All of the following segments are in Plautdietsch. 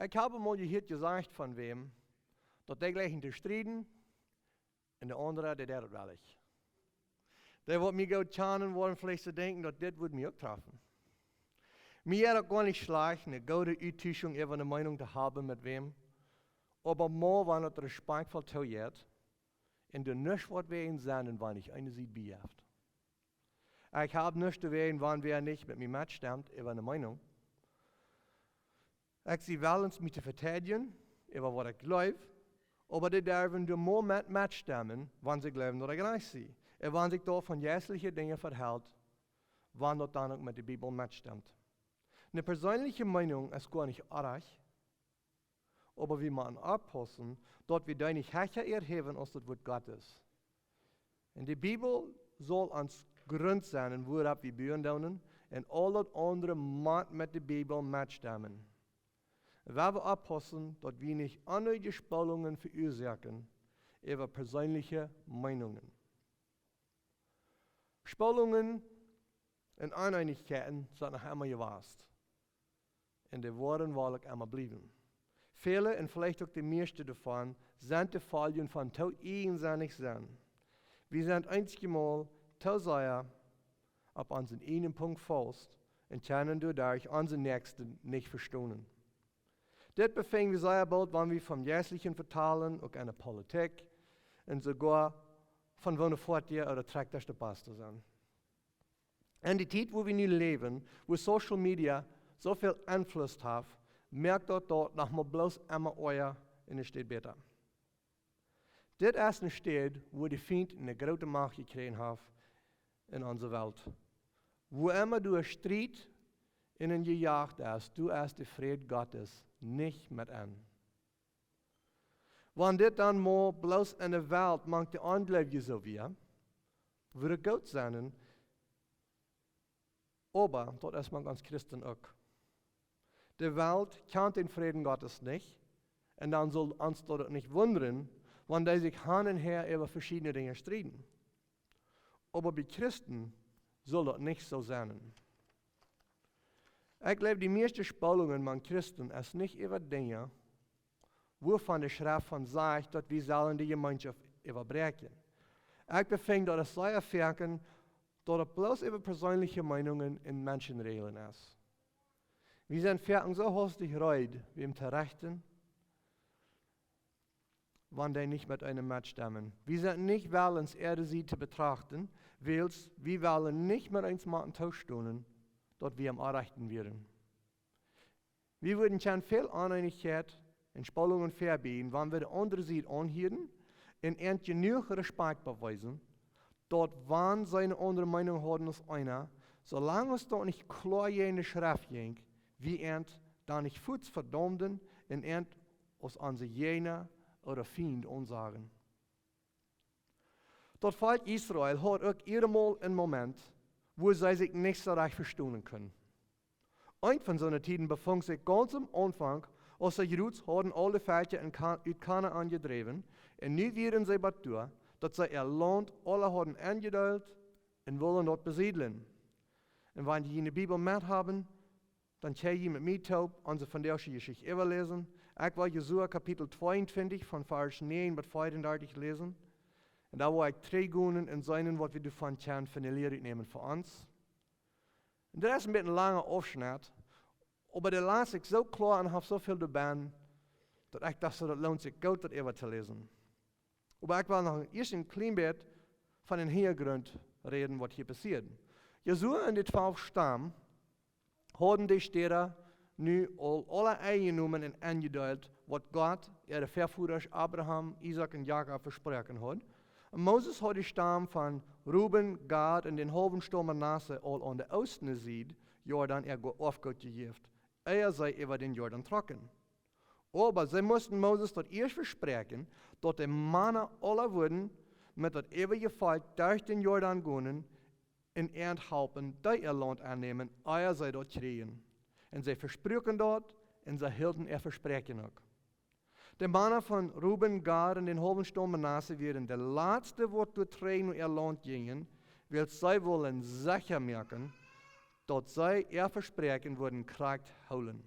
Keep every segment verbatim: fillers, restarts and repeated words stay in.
Ekj hab mol jehieet jesajcht von wäm, daut dee jleichen to strieden un de aundra, dee deit daut wellich. Dee waut mie goot kjanen, woaren veleicht soo denkjen, daut dit wudd mie uk trafen. Mie es uk goa nich schlajcht, ne goode Utauschunk äwa ne Meenunk to haben met wäm, oba mau wan daut respakjtvoll toojeit un doa nuscht waut wäajen sennen, wan ekj eene Sied biejeft. Ekj hab nuscht doawäajen, wan wäa nich met mie metstemt äwa ne Meenunk. Ekj sie wellens mie to veteidjen äwa waut ekj jleew, oba dee derwen doa mau met metstemmen, wan see jleewen daut ekj rajcht sie, un wan sikj doa von jeistliche Dinja vehelt, wan daut dan uk met de Bibel metstemt. Ne perseenliche Meenunk es goa nich oajch, oba wie motten oppaussen, daut wie dee nich hecha erhäwen aus daut Wuat Gottes. Un de Bibel saul ons Grunt sennen, wuaropp wie buen doonen, un aul daut aundre mott met de Bibel metstemmen. Wie woaren oppaussen, daut wie nich onneedje Spaltungen veuasoaken äwa perseenliche Meenungen. Spaltungen un Oneenichkjeiten sent noch emma jewast. Un dee woaren woll uk emma bliewen. Väle, un veleicht uk de mieeschte doavon, sent de Foljen von too ieejensennich sennen. Wie sent eenjemol too sea opp onsen ieejnen Punkt faust un kjennen doaderch onsen Näakjsten nich vestonen. Dit befinj wie sea boolt, wan wie vom Jeistlichen vetalen, uk enne Politik, un soogoa von woone Foatieja ooda Trakjtasch de Pastoa sent. En de Tiet, wua wie nu läwen, wua Social Media soo väl Enfluss haft, moakt daut daut noch mau bloos emma oaja un nich bäta. Dit es ne Städ, wua de Fient ne groote Macht jekjräajen haft en onse Welt. Wua emma doa Striet un een Jejacht es, doa es de Fräd Gottes nich met enn. Wan dit dan mau bloos enne Welt mank de Onjleewje soo wia, wudd et goot sennen, oba daut es mank ons Christen uk. De Welt kjant dän Fräd Gottes nich, un dan saul ons daut uk nich wundren, wan dee sikj han un häa äwa veschiedne Dinja strieden. Oba bie Christen saul daut nich soo sennen. Ekj jleew, de mieeschte Spaltungen mank Christen es nich äwa Dinja, wuavon de Schreft von sajcht, daut wie sellen de Jemeenschoft äwabräakjen. Ekj befinj, daut es sea foaken, daut et bloos äwa perseenliche Meenungen un Menschenräajlen es. Wie sent foaken soo hastich reed, wäm to rechten, wan dee nich met eenem metstemmen. Wie sent nich wellens, äare Sied to betrachten, wiels wie wellen nich met eent motten toostonen, daut wie am Onrajchten wieren. Wie wudden kjennen väl Oneenichkjeit un Spaltungen vebiejen, wan wie de aundre Sied aunhieren un an jenuach Respakjt bewiesen, daut wan see ne aundre Meenunk hauden aus eena, soo lang aus daut nich kloa jäajen de Schreft jinkj, wie an dan nich fuaz vedaumden un an aus onse Jäajna ooda Fient aunsajen. Daut Volkj Israel haud uk emol een Moment, wua see sikj nich soo rajcht vestonen kunnen. Eent von soone Tieden befunk sikj gaunz aum Aunfank, aus see Jruts hauden aule Velkja en Ka-, ut Kanaan jedräwen, un nu wieren see bat doa, daut see äa Launt aula hauden enjedeelt un wullen daut besiedlen. Un wan jie june Bibel met haben, dan kjenn jie met mie toop onse vondoagsche Jeschicht äwaläsen. Ekj well Josua Kapitel tweeuntwintich von Varsch näajen bat veeaundartich läsen. Un dan well ekj trigjgonen un seenen, waut wie doavon kjennen fa ne Lia utnämen fa ons. Un daut es een bät een langa Aufschnett, oba dee lat sikj soo kloa un haft soo väl doabennen, daut ekj docht, soo, daut loont sikj goot, daut äwa to läsen. Oba ekj well noch ieescht een kjlien bät von dän Hinjagrunt räden, waut hia passieed. Josua un de twalf Stam hauden de Städa nu aul aula enjenomen un enjedeelt, waut Gott äare Väavodasch Abraham, Isaak un Jakob vesproaken haud. Un Moses haud de Stam von Ruben, Gad un dän haulwen Staum Manasse aul aun de oostne Sied Jordan äa Go-, Oafgoot jejäft, ea see äwa dän Jordan trocken. Oba see musten Moses daut ieescht vespräakjen, daut de Mana aula wudden met daut äwaje Volkj derch dän Jordan gonen un an halpen, dee äa Launt aunnämen, ea see daut kjrieejen. Un see vespruaken daut, un see hilden äa Vespräakjen uk. De Mana von Ruben, Gad un dän haulwen Staum Manasse wieren de latste, waut doa trigj no äa Launt jinjen, wiels see wullen secha moaken, daut see äa Vespräakjen wudden krakjt hoolen.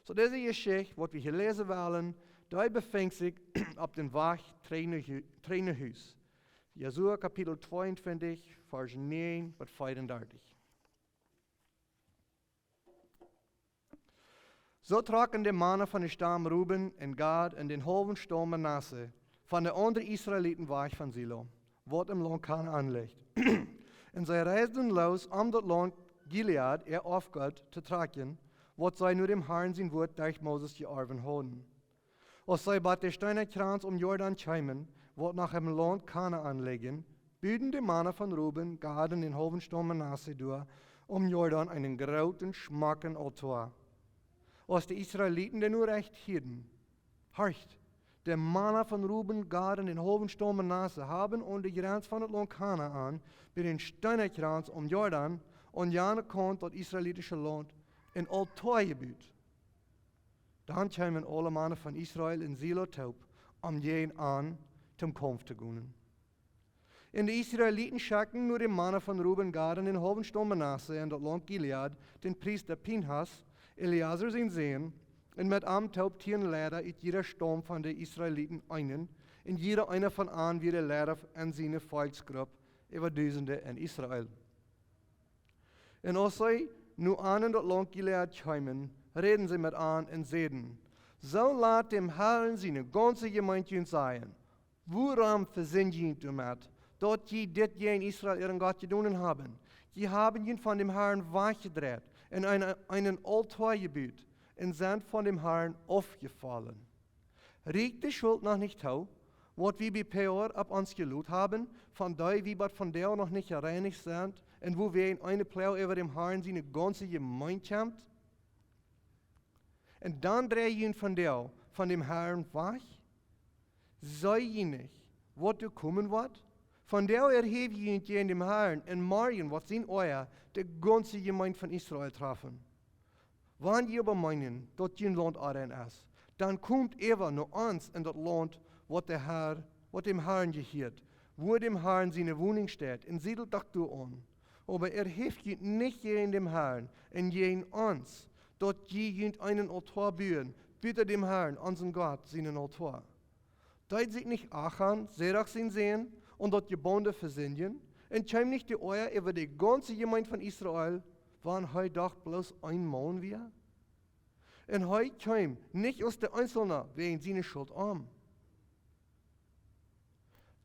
Soo, dise Jeschicht, waut wie hia läsen wellen, dee befinjt sikj opp dän Wajch trigj no Hu-, trigj no Hus. Josua Kapitel tweeuntwintich, Varsch näajen bat veeaundartich. Soo trocken de Mana von dän Staum Ruben un Gad un dän haulwen Staum Manasse von de aundre Israeliten wajch von Silo, waut em Launt Kanaan licht. Un see reisden loos, om daut Launt Gilead, äa Aufgott, to trakjen, waut see no däm Harn sien Wuat derch Moses jeorwen hauden. Aus see bat de steena Krauns aum Jordan kjeemen, waut noch em Launt Kanaan licht, buden de Mana von Ruben, Gad un dän haulwen Staum Manasse doa aum Jordan eenen grooten, schmocken Aultoa. Aus de Israeliten dän Norecht hieeden, horcht, de Mana von Ruben, Gad un dän haulwen Staum Manasse haben aun de Grenz von daut Launt Kanaan, bie dän steena Krauns aum Jordan, aun jane Kaunt daut israelitische Launt, een Aultoa jebut. Dan kjeemen aule Mana von Israel en Silo toop, om jäajen an toom Kaumf to gonen. Un de Israeliten schekjten no de Mana von Ruben, Gad un dän haulwen Staum Manasse en daut Launt Gilead, dän Priesta Pinhas, Eleazar sien Sän, un met am toop tieen Leida ut jieda Staum von de Israeliten eenen, un jieda eena von an wia de Leida en siene Volkjsgrupp äwa Dusende en Israel. Un aus see nu aun en daut Launt Gilead kjeemen, räden see met an un säden: Soo lat däm Harn siene gaunze Jemeent junt sajen: Wuarom vesindj jie junt doamet, daut jie dit jäajen Israel äaren Gott jedonen haben? Jie haben junt von däm Harn wajchjedreit un een, eenen Aultoa jebut un sent von däm Harn aufjefollen. Rieekjt de Schult noch nich too, waut wie bie Peor opp ons jelot haben, von dee wie bat vondoag noch nich jereinicht sent, un woo wie en eene Ploag äwa däm Harn siene gaunze Jemeent kjemt? Un dan drei jie junt vondoag von däm Harn wajch? See jie nich, waut doa komen woat? Vondoag erhäw jie junt jäajen däm Harn, un morjen woat sien Oaja de gaunze Jemeent von Israel trafen. Wan jie oba meenen, daut jun Launt onrein es, dan komt äwa no ons en daut Launt, waut de Har, waut däm Harn jehieet, wua däm Harn siene Woninj steit, un siedelt doch doa aun. Oba erhäft junt nich jäajen däm Harn un jäajen ons, daut jie junt eenen Aultoa buen, buta däm Harn, onsen Gott, sienen Aultoa. Deed sikj nich Achan, Serach sien Sän, aun daut Jebunde vesindjen, un kjeem nich de Oaja äwa de gaunze Jemeent von Israel, wan hee doch bloos een Maun wia? Un hee kjeem nich aus de Eenzelna wäajen siene Schult om.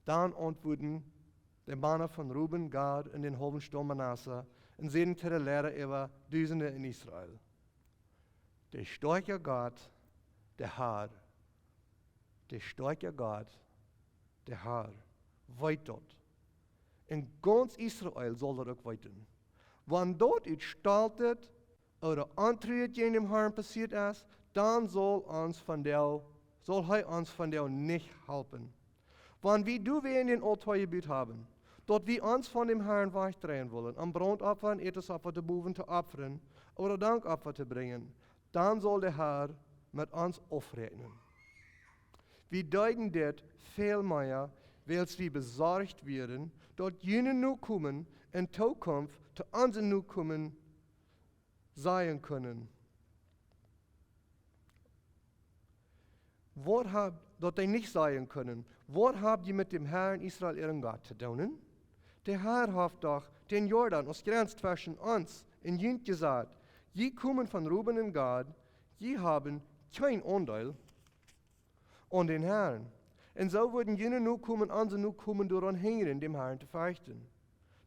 Dan auntwuaden de Mana von Ruben, Gad un dän haulwen Staum Manasse un säden to de Leida äwa Dusende en Israel: De stoakja Gott, de Har, de stoakja Gott, de Har, weet daut. Un gaunz Israel saul daut uk weeten. Wan daut ut Stoltheit ooda Ontruheit jäajen däm Harn passieet es, dan saul ons vondoag, saul hee ons vondoag nich halpen. Wan wie doawäajen dän Aultoa jebut haben, daut wie ons von däm Harn wajchdreien wullen, om Brauntopfa un Ätesopfa to bowen to opfren ooda Dankopfa to brinjen, dan saul de Har met ons aufräakjnen. Wie deeden dit väl mea, wiels wie besorcht wieren, daut june Nokomen en Tookunft to onse Nokomen sajen kunnen. Waut hab, daut dee nich sajen kunnen: Waut hab jie met däm Harn, Israel äaren Gott, to doonen? De Har haft doch dän Jordan aus Grenz tweschen ons un junt jesat: Jie komen von Ruben un Gad, jie haben kjeen Aundeel aun dän Harn. Un soo wudden june Nokomen onse Nokomen doaraun hinjren, däm Harn to ferchten.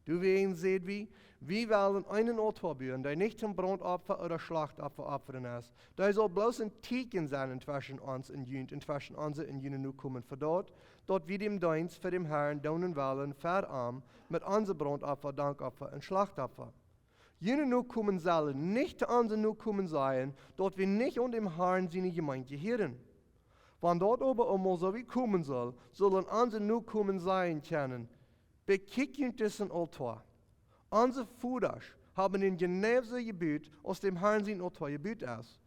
Doawäajen säd wie: Wie wellen eenen Aultoa buen, dee nich toom Brauntopfa ooda Schlachtopfa opfren es. Dee saul bloos een Tieekjen sennen tweschen ons un junt un tweschen onse un june Nokomen, fa daut, daut wie dän Deenst fa däm Harn doonen wellen, fa am, met onse Brauntopfa, Dankopfa un Schlachtopfa. June Nokomen sellen nich to onse Nokomen sajen, daut wie nich aun däm Harn siene Jemeent jehieren. Wan daut oba emol soo wiet komen saul, sullen onse Nokomen sajen kjennen: Bekjikjt junt disen Aultoa. Onse Vodasch haben dän jeneiw soo jebut, aus däm Harn sien Aultoa jebut es,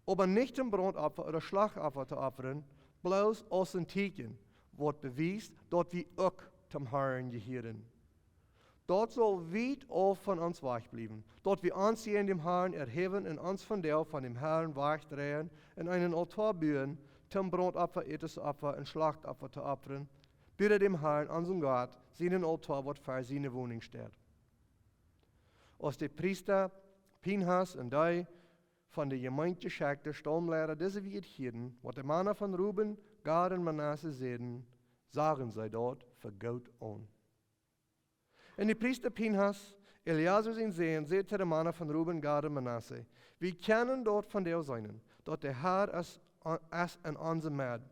oba nich toom Brauntopfa ooda Schlachtopfa to opfren, bloos aus een Tieekjen, waut bewiest, daut wie uk toom Harn jehieren. Daut saul wiet auf von ons wajch bliewen, daut wie ons jäajen däm Harn erhäwen un ons von däm, von däm Harn wajchdreien un eenen Aultoa buen, toom Brauntopfa, Ätesopfa un Schlachtopfa to opfren, buta däm Harn, onsen Gott, sienen Aultoa, waut ver siene Woninj steit. Aus de Priesta Pinhas un dee von de Jemeent jeschekjte Staumleida dise Wieed hieeden, waut de Mana von Ruben, Gad un Manasse säden, sagen see daut fa goot aun. Un de Priesta Pinhas, Eleazar sien Sän, säd to de Mana von Ruben, Gad un Manasse: Wie kjennen daut von däm seenen, daut de Har es, es en onse Med,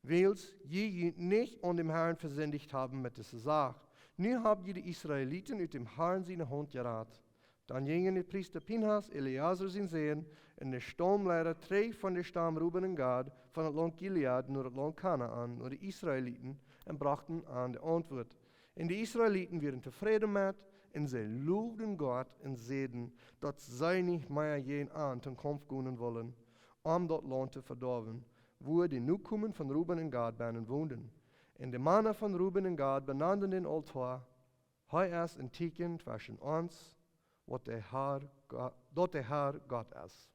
wiels jie junt nich aun däm Harn vesindicht haben met dise Sach. Nu hab jie de Israeliten ut däm Harn siene Haunt jerat. Dan jinjen de Priesta Pinhas, Eleazar sien Sän, un de Staumleida trigj von de Staum Ruben un Gad, von daut Launt Gilead no daut Launt Kanaan, no de Israeliten, un brochten an de Auntwuat. Un de Israeliten wieren tofräd doamet, un see lowden Gott un säden, daut see nich mea jäajen an toom Kaumf gonen wullen, om daut Launt to vedoawen, wua de Nokomen von Ruben un Gad bennen wonden. Un de Mana von Ruben un Gad benanden dän Aultoa: Hee es een Tieekjen tweschen ons, waut de Har Go-, daut de Har Gott es.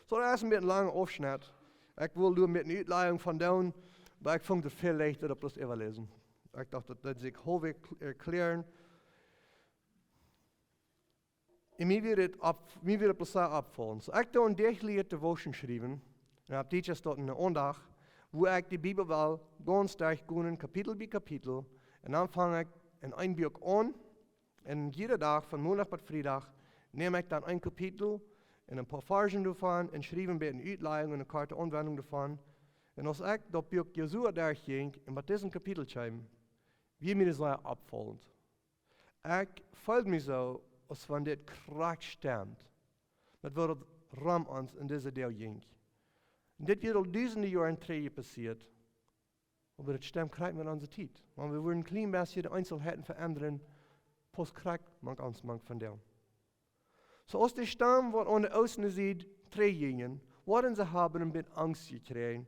Soo, daut es een bät een langa Aufschnett. Ekj wull doa met eene Utlajung von doonen, oba ekj funk daut väl leichta, daut bloos äwaläsen. Ekj docht, daut deed sikj haulfwäaj erkjläaren. Un mie wia daut opp-, mie wia daut bloos soo oppfaulen. Soo, ekj doo een Dach Lied to Wauschen schriewen. Un opp Dietsch es daut een Aundacht, wua ekj de Bibel well gaunz derchgonen, Kapitel bie Kapitel. Un dan fang ekj en een Buak aun. Un jieda Dach, von Mondach bat Friedach, näm ekj dan een Kapitel un een poa Varschen doavon un schriew een bät eene Utlajung un eene korte Aunwendunk doavon. Un aus ekj daut Buak Josua derchjinkj un bat disen Kapitel kjeem, wia mie daut sea oppfaulent. Ekj feeld mie soo, aus wan dit krakjt stemt met waut rom ons en dise Tiet jinkj. Un dit wia aul dusende Joaren trigj passieet, oba daut stemt krakjt met onse Tiet. Wan wie wudden een kjlien bät de Eenselheiten veendren, pausst krakjt mank ons mank vondoag. Soo aus de Staum waut aun de oostne Sied trigj jinjen, wudden see haben een bät Angst jekjräajen,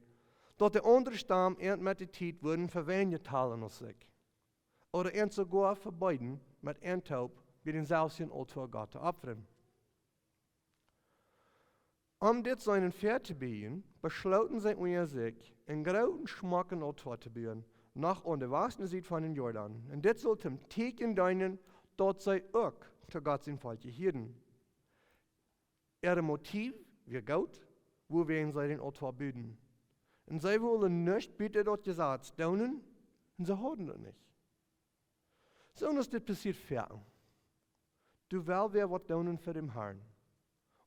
daut de aundre Staum an met de Tiet wudden fa weinja talen aus sikj, ooda an soogoa vebeeden, met an toop bie dänselwjen Aultoa Gott to opfren. Om dit seenen väatobieejen, beschlooten see unja sikj, een grooten schmocken Aultoa to buen, noch aun de wastne Sied von dän Jordan. Un dit sull toom Tieekjen deenen, daut see uk to Gott sien Volkj jehieeden. Äa Motiv wia goot, wuawäajen see dän Aultoa buden. Un see wullen nuscht buta daut Jesaz doonen, un see hauden daut nich. Soo aus dit passieet foaken. Doa well wäa waut doonen fa dän Harn.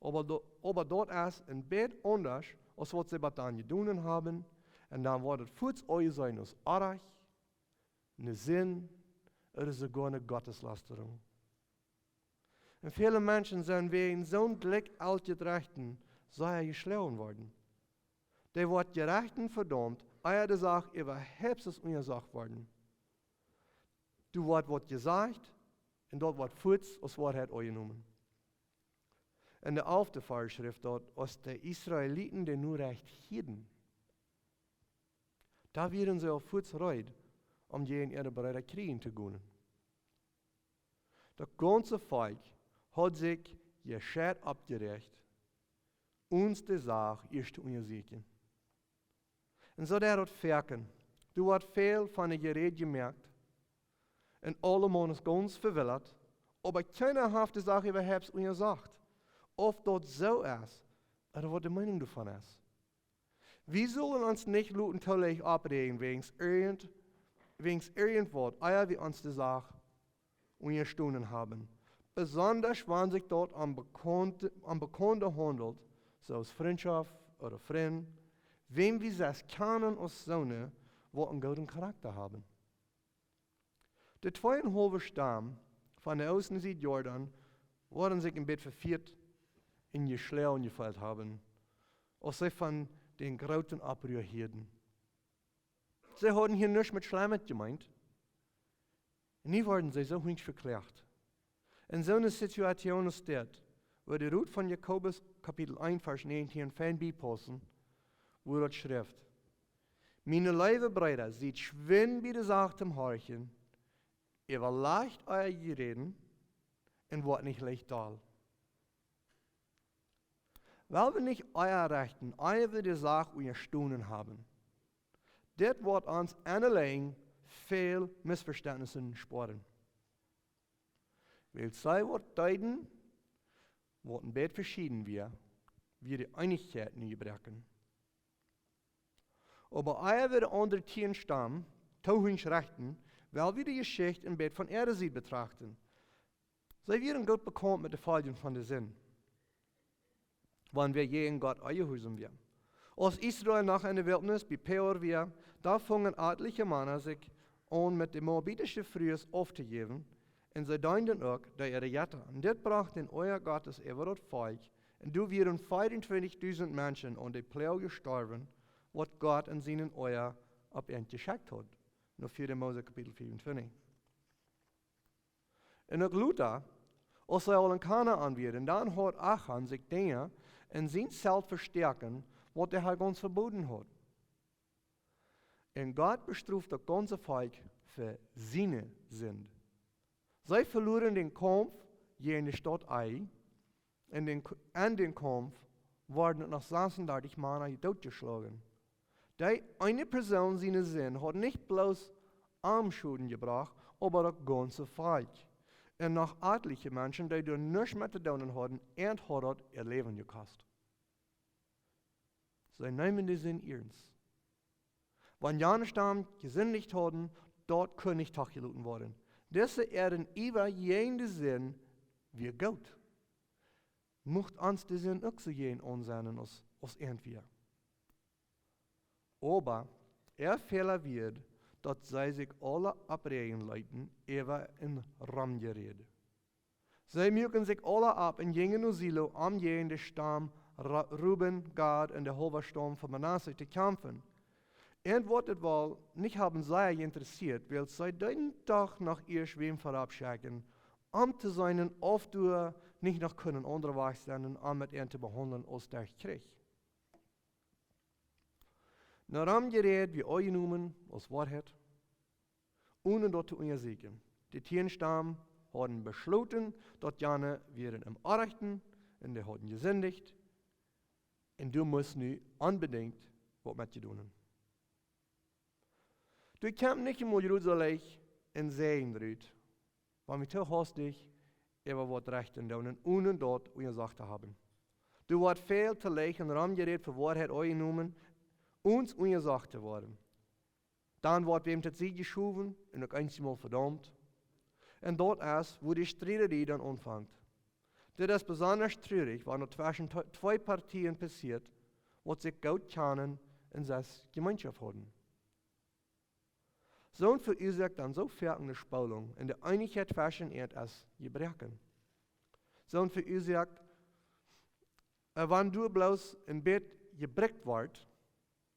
Oba do-, oba daut es een bät aundasch aus waut see bat dan jedonen haben, un dan woat et fuaz aunjeseenen aus oajch, eene Sind, ooda soogoa eene Gotteslästerunk. Un väle Menschen sent wäajen soon Jlikj aul Jerechten sea jeschloagen worden. Dee woat Jerechten vedaumt, ea de Sach äwahaupt es unjasocht worden. Doa woat waut jesajcht, un daut woat fuaz aus Woarheit aunjenomen. En de alfte Varsch schrift daut, aus de Israeliten dee Norecht hieeden, doa wieren see aul fuaz reed, om jäajen äare Breeda kjrieen to gonen. Daut gaunze Volkj haud sikj jescheit oppjerecht, ons de Sach ieescht to unjasieekjen. Un soo deit daut foaken. Doa woat väl von de Jeräd jemoakt. Un aulemaun es gaunz vewillat. Oba kjeena haft de Sach äwahaupt unjasocht, auf daut soo es, ooda waut de Meenunk doavon es. Wie sullen ons nich loten too leicht oppräajen wäajen irjent, wäajen irjentwaut, ea wie ons de Sach unjastonen haben. Besondasch wan sikj daut om bekaunte, om bekaunte haundelt, soo aus Frintschoft ooda Frind, wäm wie selfst kjanen aus soone, waut een gooden Charakta haben. De tweeunhaulwe Staum von de oostne Sied Jordan woaren sikj een bät vefieet un jeschloagen jefeelt haben, aus see von dän grooten Opprua hieeden. See hauden hia nuscht met Schlemmet jemeent. Un nu worden see soo hunjsch vekloacht. En soone Situation aus dit, wudd de Rot von Jakobus Kapitel eent Varsch näajentieen fein biepaussen, wua daut schrift: Miene leewe Breeda, siet schwind bie de Sach toom horchen, Äwalajcht ea Jeräd un woat nich leicht doll. Well wie nich ea rechten, ea wie de Sach unjastonen haben? Dit woat ons enn de Lenjd väl Missvestentnissen spoaren. Wiels see waut deeden, waut een bät veschieden wia, wia de Eenichkjeit nu jebroaken. Oba ea wie de aundre tieen Stamm toohunjsch rechten, well wie de Jeschicht een bät von äare Sied betrachten. See wieren goot bekaunt met de Foljen von de Sind, wan wäa jäajen Gott onjehuarsaum wia. Aus Israel noch enn de Wiltnis bie Peor wia, doa fungen atelje Mana sikj aun met de moabitische Frues auftojäwen, un see deenden uk dee äare Jetta. Un dit brocht dän Oaja Gottes äwa daut Volkj, un doa wieren fiefuntwintichdusent Menschen aun de Ploag jestorwen, waut Gott enn sienen Oaja opp an jeschekjt haud. No vieede Mose Kapitel viefuntwintich. Un uk lota, aus see aul enn Kanaan wieren, dan haud Achan sikj Dinja enn sien Zelt vestäaken, waut de Har gauns vebooden haud. Un Gott bestroft daut gaunze Volkj fa siene Sind. See veluaren dän Kaumf jäajen de Staut Ai, un dän, enn dän Kaumf worden noch sasundartich Mana dootjeschloagen. Dee eene Persoon siene Sind haud nich bloos am Schoden jebrocht, oba daut gaunze Volkj. Un noch atelje Menschen, dee doa nuscht met to doonen hauden, an haud daut äa Läwen jekost. See neemen de Sind iernst. Wan jane Stamm jesindicht hauden, daut kunn nich toojeloten woaren. Dise äaren Iewa jäajen de Sind wia goot. Mucht ons de Sind uk soo jäajen aunsennen aus, aus an wia. Oba äa Fäla wia, daut see sikj aula oppräajen leeten äwa een Romjeräd. See muaken sikj aula opp un jinjen no Silo, om jäajen de Stamm Ra-, Ruben, Gad un de haulwe Staum von Manasse to kjamfen. Un waut et woll nich haben sea jeinteressieet, wiels see deeden doch noch ieescht wäm verop schekjen, om to seenen, auf doa nich noch kunnen aundre Wajch sennen, om met an to behaundlen aus derch Kjrich. No Romjeräd wia aunjenomen aus Woarheit, onen daut to unjasieekjen. De tieen Stamm hauden beschloten, daut jane wieren em Orrajchten un dee hauden jesindicht, un doa must nu onbedinjt waut met jedonen. Doa kjemt nich emol jrod soo leicht een Säajen rut, wan wie too haustich äwa waut rechten doonen, onen daut unjasocht to haben. Doa woat väl too leicht en Rom jerät fa Woarheit aunjenomen, onen unjasocht to woaren. Dan woat wäm to Sied jeschowen un uk eenjemol vedaumt. Un daut es, wua de Striederie dan aunfangt. Dit es besonda trurich, wan daut tweschen tw-, twee Partien passieet, waut sikj goot kjanen un sest Jemeenschoft hauden. Soont veruasoakt dan soo foaken ne Spolunk un de Eenichkjeit tweschen an es jebroaken. Soont veruasoakt, äh, wan doa bloos een bät jebrikjt woat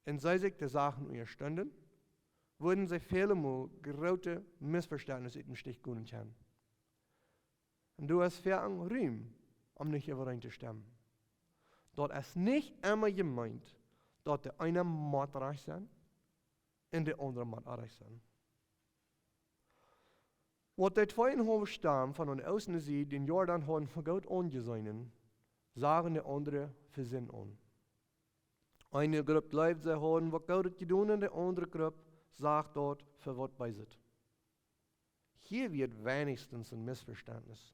un see sikj de Sachen unjastunden, wudden see väle mol groote Missvestentnis ut dän Stich gonen kjennen. Un doa es foaken Rum, om nich äwareen to stemmen. Daut es nich emma jemeent, daut de eena mott rajcht sennen un de aundra mott orrajcht sennen. Waut de twee un haulwe Stamm von de oostne Sied dän Jordan hauden fa goot aunjeseenen, sagen de aundre fa Sind aun. Eene Grupp jleewd, see hauden waut Goodet jedonen, de aundre Grupp sach daut fa waut Beeset. Hia wia weinichstens een Missvestentnis.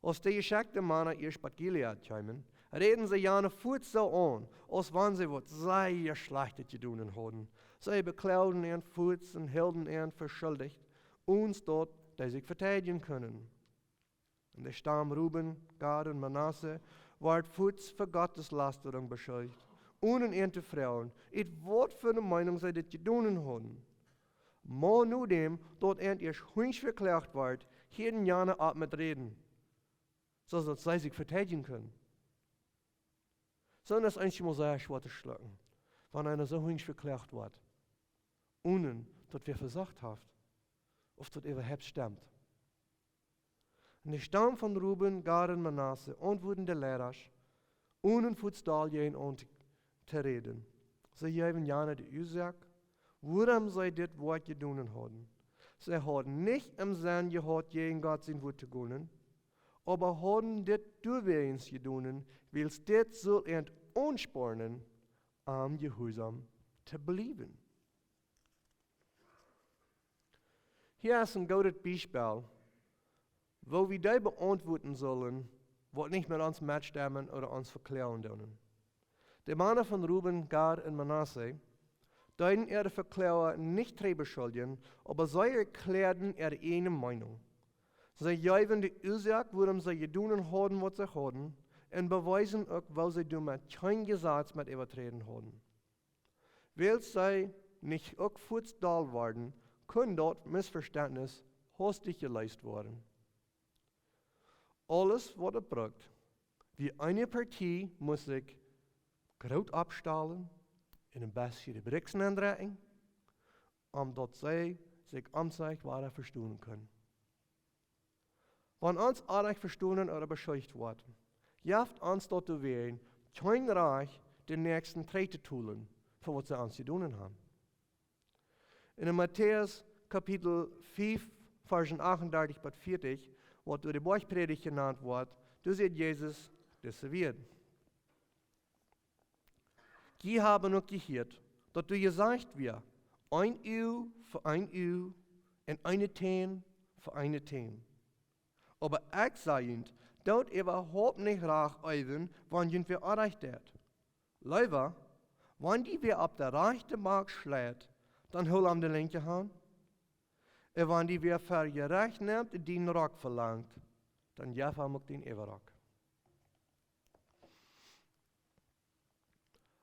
Aus de jeschekjte Mana ieescht bat Gilead kjeemen, räden see jane fuaz soo aun, aus wan see waut sea Schlajchtet jedonen hauden. See bekloagden an fuaz un hilden an fa schuldicht, onen daut dee sikj veteidjen kunnen. Un de Stamm Ruben, Gad un Manasse wort fuaz fa Gotteslastren beschuldicht, onen an to froagen, ut waut fa ne Meenunk see dit jedonen hauden. Mau nodäm daut an ieescht hunjsch vekloagt wort, hielden jane opp met räden, soo daut see sikj veteidjen kunnen. Soont es eenjemol sea schwoa to schlucken, wan eena soo hunjsch vekloagt wort, onen daut wäa vesocht haft, auf daut äwahaupt stemt. Un de Stamm von Ruben, Gad un Manasse auntwuaden de Leidasch, onen fuaz doll jäajen an to, to räden. See jeewen jane de Uasoak, wuarom see dit Woakj jedonen hauden. See hauden nich em Senn jehaut, jäajen Gott sien Wuat to gonen, oba hauden dit doawäajen jedonen, wiels dit sull an aunspornen, om jehuarsom to bliewen. Hia es een goodet Biespel, woo wie dee beauntwuaden sullen, waut nich met ons metstemmen ooda ons vekloagen doonen. De Mana von Ruben, Gad un Manasse deeden äare Vekloaga nich trigj beschuldjen, oba see erkjläaden äare ieejne Meenunk. See jeewen de Uasoak, wuarom see jedonen hauden, waut see hauden, un bewiesen uk, woo see doamet kjeen Jesaz met äwaträden hauden. Wiels see nich uk fuaz doll worden, kunn daut Missvestentnis hastich jeleest woaren. Aules, waut et brukt, wia eene Partie must sikj groot oppstalen un een bät de Briksen aundrekjen, om daut see sikj aun sikj wada vestonen kunnen. Wan ons oajch vestonen ooda beschuldicht woat, jeft ons daut doawäajen kjeen Rajcht, dän Näakjsten trigj to tolen fa waut see ons jedonen haben. En Matäus Kapitel fiew, Varschen achtundartich bat vieetich, waut doa de Boajchprädicht jenant woat, doa sajcht Jesus dise Wieed: Jie haben uk jehieet, daut doa jesajcht wia: Een Uag fa een Uag un eene Tän fa eene Tän. Oba ekj saj junt, doot äwahaupt nich rajcht äwen, wan junt wäa oajch deit. Leewa, wan die wäa opp de rajchte Bank schleit, dan hool am de linkje Haunt. Un wan die wäa fa jerecht nemt un dien Rock velangt, dan jeff am uk dien Äwarock.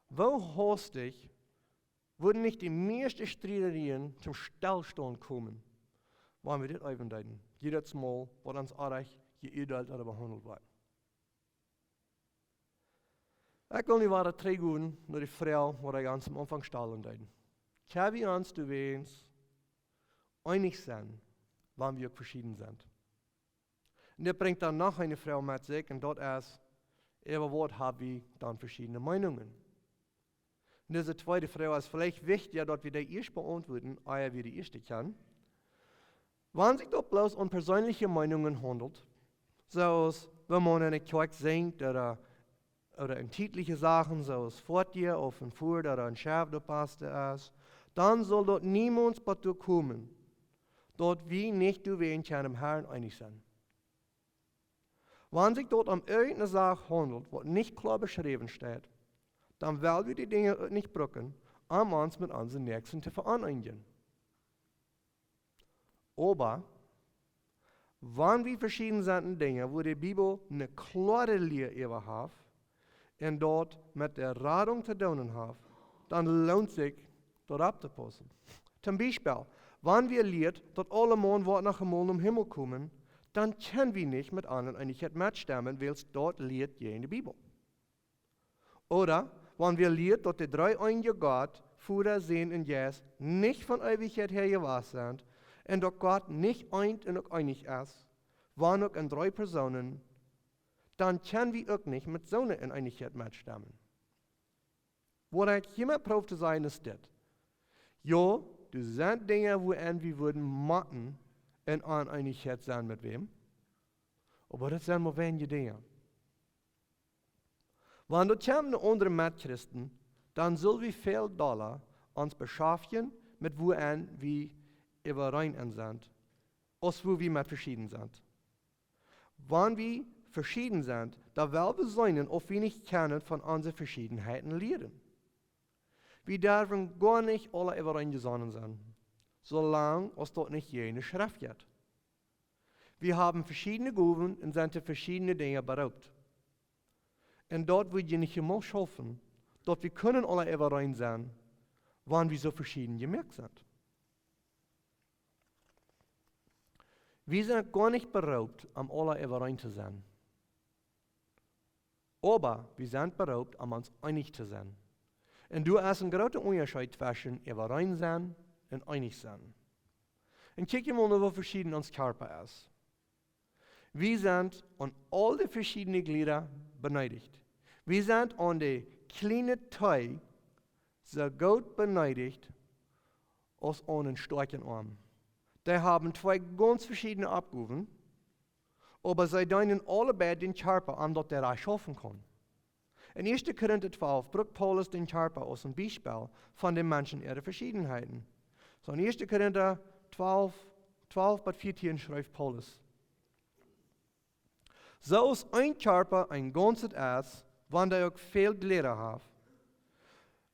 Woo hastich wudden nich de mieeschte Striederieen toom Stellstonen komen, wan wie dit äwen deeden, jiedet Mol, waut ons oajch jeuadeelt ooda behaundelt woat. Ekj well nu wada trigjgonen no de Froag, waut ekj aum Aunfank stalen deed. Kjenn wie ons doawäajen eenich sennen, wan wie uk veschieden sent? Un dit brinjt dan noch eene Froag met sikj, un daut es: Äwa waut hab wie dan veschiedne Meenungen? Un dise tweede Froag es veleicht wichtja, daut wie dee ieescht beauntwuaden, ea wie de ieeschte kjennen. Wan sikj daut bloos om persöönliche Meenungen haundelt, soo aus wan eena enne Kjoakj sinjt ooda, ooda en tietliche Sachen, soo aus Foatieja ooda een Foat ooda een Schauff, daut Pastor es, dan saul daut niemols bat doa komen, daut wie nich doawäajen kjennen em Harn eenich sennen. Wan sikj daut om irjent eene Sach haundelt, waut nich kloa beschräwen steit, dan well wie dee Dinja uk nich brucken, om ons met onse Näakjsten to veoneenjen. Oba wan wie veschieden sent en Dinja, wua de Bibel eene kloare Lia äwa haft, un daut met de Radunk to doonen haft, dan loont sikj, daut opptopaussen. Toom Biespel, wan wie lieet, daut aule Maun woat noch eemol nom Himmel komen, dan kjenn wie nich met an en Eenichkjeit metstemmen, wiels daut lieet jäajen de Bibel. Ooda wan wie lieet, daut de dree-eenje Gott, Voda, Sän un Jeist, nich von Eewichkjeit häa jewast sent, un daut Gott nich eent un uk eenich es, wan uk en dree Persoonen, dan kjenn wie uk nich met soone en Eenichkjeit metstemmen. Waut ekj hia met proow to sajen es dit: Jo, doa sent Dinja, wua wie wudden motten en Oneenichkjeit sennen met wäm, oba daut sent mau weinje Dinja. Wan daut kjemt no aundre Metchristen, dan sull wie väl dolla ons beschaftjen met wua wie äwareen en sent, aus wua wie met veschieden sent. Wan wie veschieden sent, dan well wie seenen, auf wie nich kjennen von onse Veschiedenheiten lieren. Wie derwen goa nich aula äwareen jesonnen sennen, soo lang aus daut nich jäajen de Schreft jeit. Wie haben veschiedne Gowen un sent to veschiedne Dinja beroopt. Un daut woat je nich emol schaufen, daut wie kjennen aula äwareen sennen, wan wie soo veschieden jemoakt sent. Wie sent goa nich beroopt, om aula äwareen to sennen. Oba wie sent beroopt, om ons eenich to sennen. Un doa es een groota Unjascheet tweschen äwareen sennen un eenich sennen. Un kjikj mol no, woo veschieden ons Kjarpa es. Wie sent aun aul de veschiedne Jlieda beneedicht. Wie sent aun de kjliene Tee soo goot beneedicht aus aun een stoakjen Oarm. Dee haben twee gaunz veschiedne Oppgowen, oba see deenen aule beid dän Kjarpa, om daut dee rajcht schaufen kaun. En Ieeschte Korinta twalf brukt Paulus dän Kjarpa aus een Biespel von de Menschen äare Veschiedenheiten. Soo en Ieeschte Korinta twalf, twalf bat vieetieen schrift Paulus: Soo aus een Kjarpa een Gaunzet es, wan dee uk väl Jleda haft,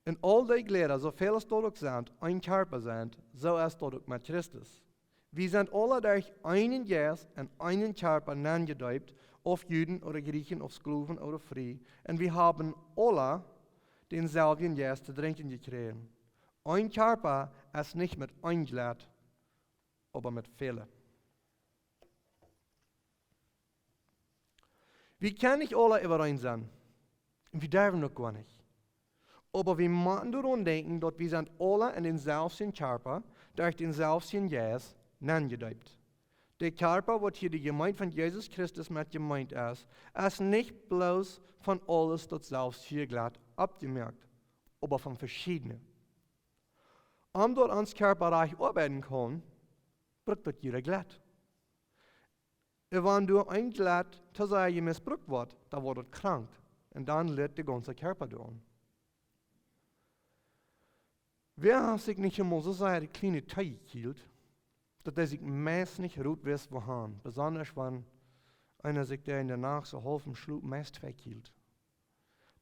un aul dee Jleda, soo väl aus daut uk sent, een Kjarpa sent, soo es daut uk met Christus. Wie sent aula derch eenen Jeist en eenen Kjarpa nenjedeept, auf Juden ooda Griechen, auf Sklowen ooda frie, un wie haben aula dänselwjen Jeist to drinkjen jekjräajen. Een Kjarpa es nich met een Jledd, oba met väle. Wie kjennen nich aula äwareen sennen. Un wie derwen uk goanich. Oba wie motten doaraun denkjen, daut wie sent aula en dänselwjen Kjarpa, derch dänselwjen Jeist, nenjedeept. De Kjarpa, waut hia de Jemeent von Jesus Christus met jemeent es, es nich bloos von aules daut selwje Jledd oppjemoakt, oba von veschiedne. Om daut ons Kjarpa rajcht oabeiden kaun, brukt daut jieda Jledd. Un wan doa een Jledd to sea jemisbrukt woat, dan woat daut krank. Un dan litt de gaunze Kjarpa doaraun. Wäa haft sikj nich emol soo sea de kjliene Too jekjielt, daut hee sikj meist nich rut wist, wua han, besonda wan eena sikj doa en de Nacht soo haulf em Schlop meist vekjielt?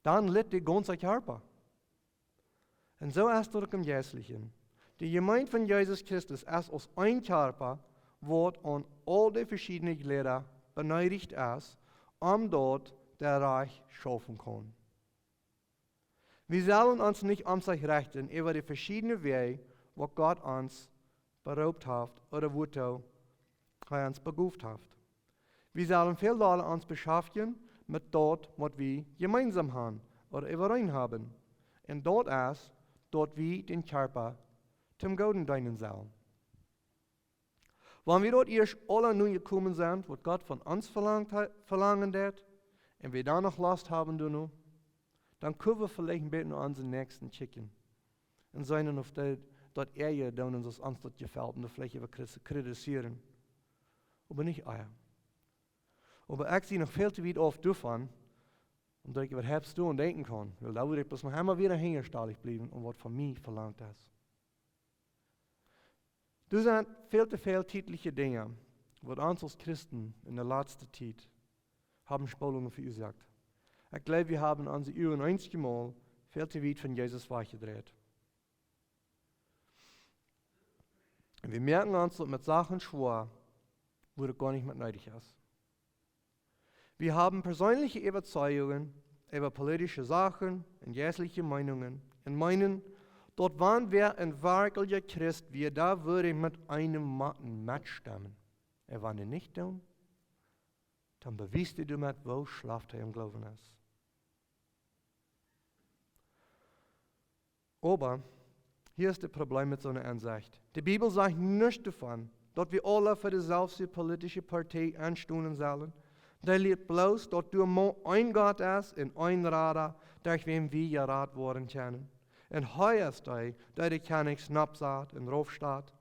Dan litt de gaunze Kjarpa. Un soo es daut uk em Jeistlichen. De Jemeent von Jesus Christus es aus een Kjarpa, waut aun aul de veschiedne Jleda beneedicht es, om daut dee rajcht schaufen kaun. Wie sellen ons nich omsich rechten äwa de veschiedne Wäaj, waut Gott ons beroopt haft, ooda wuatoo hee ons begoft haft. Wie sellen väl dolla ons beschaftjen met daut, waut wie jemeinsam han ooda äwareen haben. Un daut es, daut wie dän Kjarpa toom Gooden deenen sellen. Wan wie doa ieescht aula nojekomen sent, waut Gott von ons velangt ha-, velangen deit, un wie dan noch Lost haben doano, dan kjenn wie veleicht een bät no onsen Näakjsten kjikjen. Un seenen, auf dee daut ea doonen, soo aus ons daut jefelt, un doa veleicht äwa kri-, kritisieren. Oba nich ea. Oba ekj sie noch väl too wiet auf doavon, om daut ekj äwahaupt doaraun denkjen kaun. Wiels doa wudd ekj bloos noch emol wada hinjastallich bliewen, om waut von mie velangt es. Doa sent väl too väl tietliche Dinja, waut ons aus Christen en de latste Tiet haben Spaltungen veuasoakt. Ekj jleew, wie haben onse Uagen eenjemol väl too wiet von Jesus wajchjedreit. Un wie moaken ons daut met Sachen schwoa, wua daut goanich met needich es. Wie haben perseenliche Äwazeijungen äwa politische Sachen un jeistelje Meenungen un meenen, daut wan wäa een werkjlicha Christ wia, dan wudd hee met eenem motten metstemmen. Un wan hee nich deit, dan bewiest hee doamet, woo schlajcht hee em Gloowen es. Oba hia es daut Problem met soone Aunsecht. De Bibel sajcht nuscht doavon, daut wie aula fa deeselwje politische Partei enstonen sellen. Dee lieet bloos, daut doa mau een Gott es un een Rada, derch wäm wie jerat woaren kjennen. Un hee es dee, dee de Kjennichs noppsat un raufsat.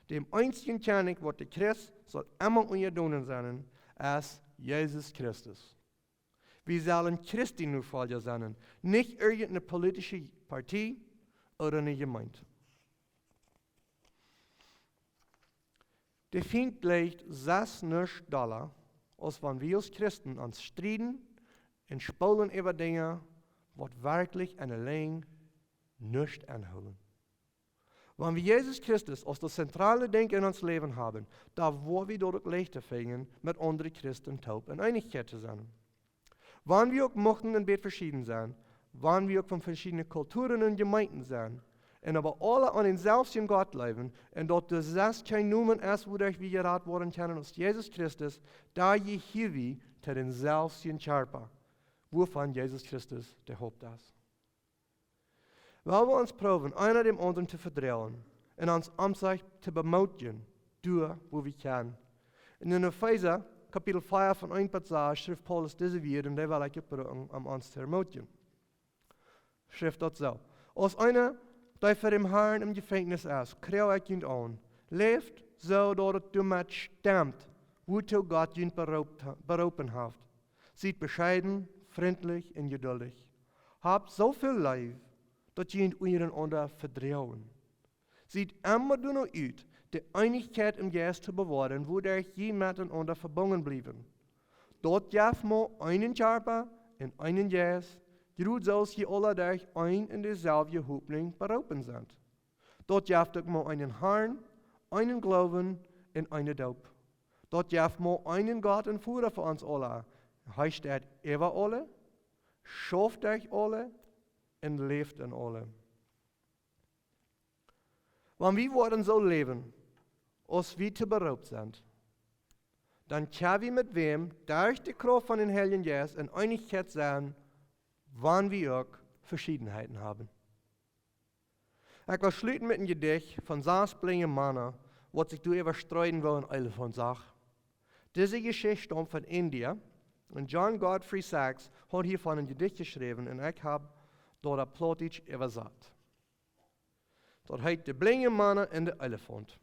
Däm eensjen Kjennich, waut de Christ saul emma unjadon sennen, es Jesus Christus. Wie sellen Christi Nofolja sennen, nich irjent eene politische Partei ooda eene Jemeent. De Fient jleicht sest nuscht dolla, aus wan wie aus Christen ons strieden un spolen äwa Dinja, waut werkjlich en de Lenj nuscht aunhoolen. Wan wie Jesus Christus aus daut zentrale Dinkj en ons Läwen haben, dan woa wie daut uk leichta finjen, met aundre Christen toop en Eenichkjeit to sennen. Wan wie uk muchten een bät veschieden sennen, wan wie uk von veschiedne Kulturen un Jemeenten sent, un oba aula aun dänselwjen Gott jleewen, un daut doa sest kjeen Nomen es, wuaderch wie jerat woaren kjennen, aus Jesus Christus, dan jehia wie to dänselwjen Kjarpa, wuavon Jesus Christus de Haupt es. Wiels wie ons proowen, eena däm aundren to vedroagen un ons omsich to bemootjen, doa wua wie kjennen. Un en Efeesa, Kapitel vea, von eent bat sas, schrift Paulus dise Wieed, un dee well ekj brucken, om ons to ermootjen. Schrift daut soo: Aus eena, dee fa däm Harn em Jefenkjnis es, kjrie ekj junt aun, Läft soo, daut et doamet stemmt, wuatoo Gott junt beroopt ha-, beroopen haft. Siet bescheiden, frintlich un jeduldich. Habt soo väl Leew, daut jie junt unjarenaunda vedroagen. Siet emma doano ut, de Eenichkjeit em Jeist to bewoaren, wuaderch jie metenaunda vebungen bliewen. Daut jeft mau eenen Kjarpa un eenen Jeist, jrod soo aus jie aula derch een un deeselwje Hopninj beroopen sent. Daut jeft uk mau eenen Harn, eenen Gloowen un eene Doop. Daut jeft mau eenen Gott un Voda fa ons aula. Hee steit äwa aule, schauft derch aule un läft en aule. Wan wie woaren soo läwen, aus wie to beroopt sent, dan kjenn wie met wäm derch de Krauft von dän Heiljen Jeist en Eenichkjeit sennen, wan wie uk Veschiedenheiten haben. Ekj well schluten met een Jedicht von sas blinje Mana, waut sikj doaräwa streeden, woo een Elefaunt sach. Dise Jeschicht staumt von India un John Godfrey Saxe haud hiavon een Jedicht jeschräwen un ekj hab daut opp Plautdietsch äwasat. Daut heet: De blinje Mana un de Elefaunt.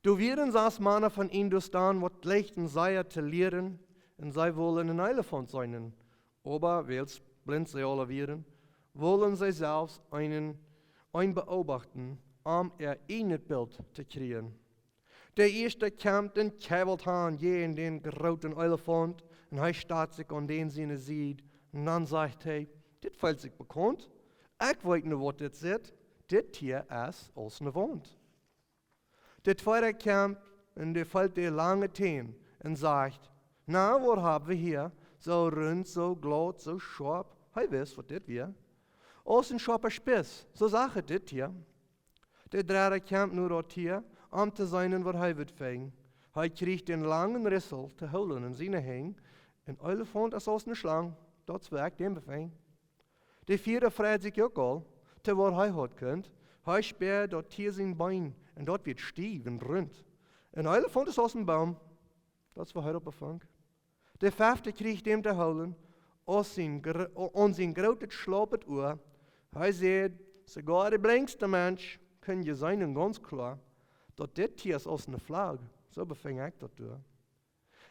Doa wieren sas Mana von Hindustan, waut jleichten sea to lieren, un see wullen een Elefaunt seenen. Oba wiels blint see aula wieren, wullen see selfst eenen, een beobachten, om äa ieejnet Bilt to kjrieen. De ieeschta kjemt un kjeiwelt aun jäajen dän grooten Elefaunt, un hee stalt sikj aun dän siene Sied, un dan sajcht hee: Dit feelt sikj bekaunt. Ekj weet nu, waut dit sitt. Dit Tia es aus ne Waunt. De tweeda kjemt un dee feelt de lange Täne un sajcht: Na, waut hab wie hia? Soo runt, soo glaut, soo schoap. Hee wist, waut dit wia. Aus een schoapa Spis, soo sach et dit Tia. De dredda kjemt no daut Tia, om to seenen, waut hee wudd finjen. Hee kjrieech dän langen Rissel to hoolen en siene Henj. Een Elefaunt es aus ne Schlang, daut es, woo ekj dän befinj. De vieeda freid sikj uk aul, to waut hee haud kunt. Hee späad daut Tia sien Been, un daut wort stiew un runt. Een Elefaunt es aus een Boom, daut es, woo hee daut befinj. De fefta kjrieech dän to hoolen, aus sien gr-, aun sien grootet schlopet Ua. Hee säd: Soogoa de blinkjsta Mensch kunn seenen gaunz kloa, daut dit Tia es aus ne Flagg, soo befinj ekj daut doa.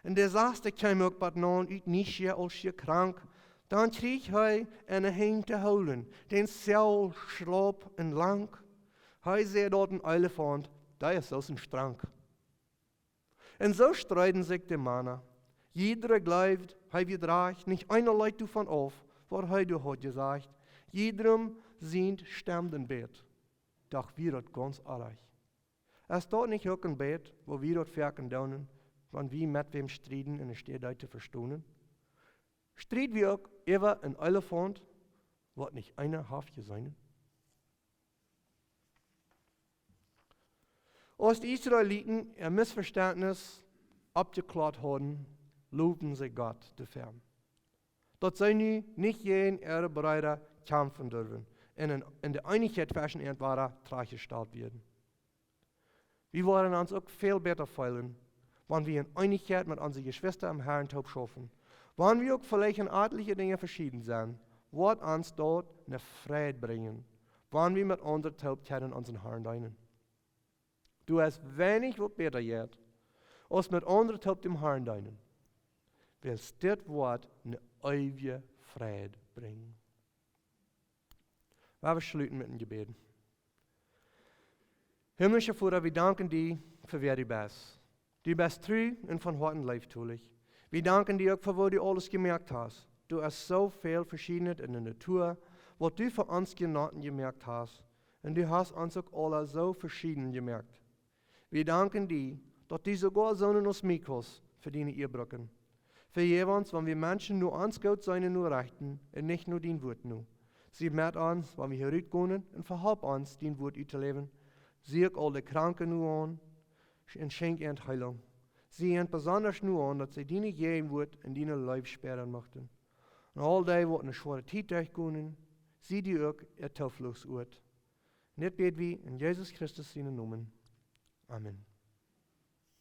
Un de sasta kjeem uk bat naun ut Nieschia aus schia krank. Dan kjrieech hee en de Henj to hoolen, dän Seel schlop un lank. Hee säd: Daut een Elefaunt, dee es aus een Strank. Un soo streeden sikj de Mana. Jiedra jleewd, hee wia rajcht, nich eena leet doavon auf, waut hee doa haud jesajcht. Jiedrem sient stemd een bät, doch wia daut gaunz aundasch. Es daut nich uk een bät, woo wie daut foaken doonen, wan wie met wäm strieden un de Städ to vestonen? Stried wie uk äwa een Elefaunt, waut nich eena haft jeseenen? Aus de Israeliten äa Missvestentnis oppjekloat hauden, lowden see Gott doafäa, daut see nu nich jäajen äare Breeda kjamfen durwen un en, en de Eenichkjeit tweschen an wada trajchtjestalt wieren. Wie woaren ons uk väl bäta feelen, wan wie en Eenichkjeit met onse Jeschwista em Harn toop schaufen. Wan wie uk veleicht en atelje Dinja veschieden sent, woat ons daut ne Freid brinjen, wan wie met aundre toop kjennen onsen Harn deenen. Doa es weinich, waut bäta jeit, aus met aundre toop däm Harn deenen, wiels dit woat ne eewje Freid brinjen. Lot ons schluten met een Jebäd. Himlischa Voda, wie danken die fa wäa du best. Du best tru un von Hoaten leeftolich. Wie danken die uk fa waut du aules jemoakt hast. Doa es soo väl Veschiedenet en de Natua, waut du fa ons Jnaden jemoakt hast. Un du hast ons uk aula soo veschieden jemoakt. Wie danken die, daut du soogoa soonen aus mie kaust fa diene Ea brucken. Vejeff ons, wan wie Menschen no ons Goot seenen un no rechten un nich no dien Wuat no. Sie met ons, wan wie hia rutgonen, un vehalp ons, dien Wuat uttoläwen. Sie uk aul de Kranke no aun un schenkj an Heelunk. Sie an besondasch no aun, daut see diene Jäajenwuat un diene Leew spieren muchten. Un aul dee, waut ne schwoare Tiet derchgonen, sie du uk äa Toofluchtsoat. Un dit bäd wie en Jesus Christus sienen Nomen. Amen.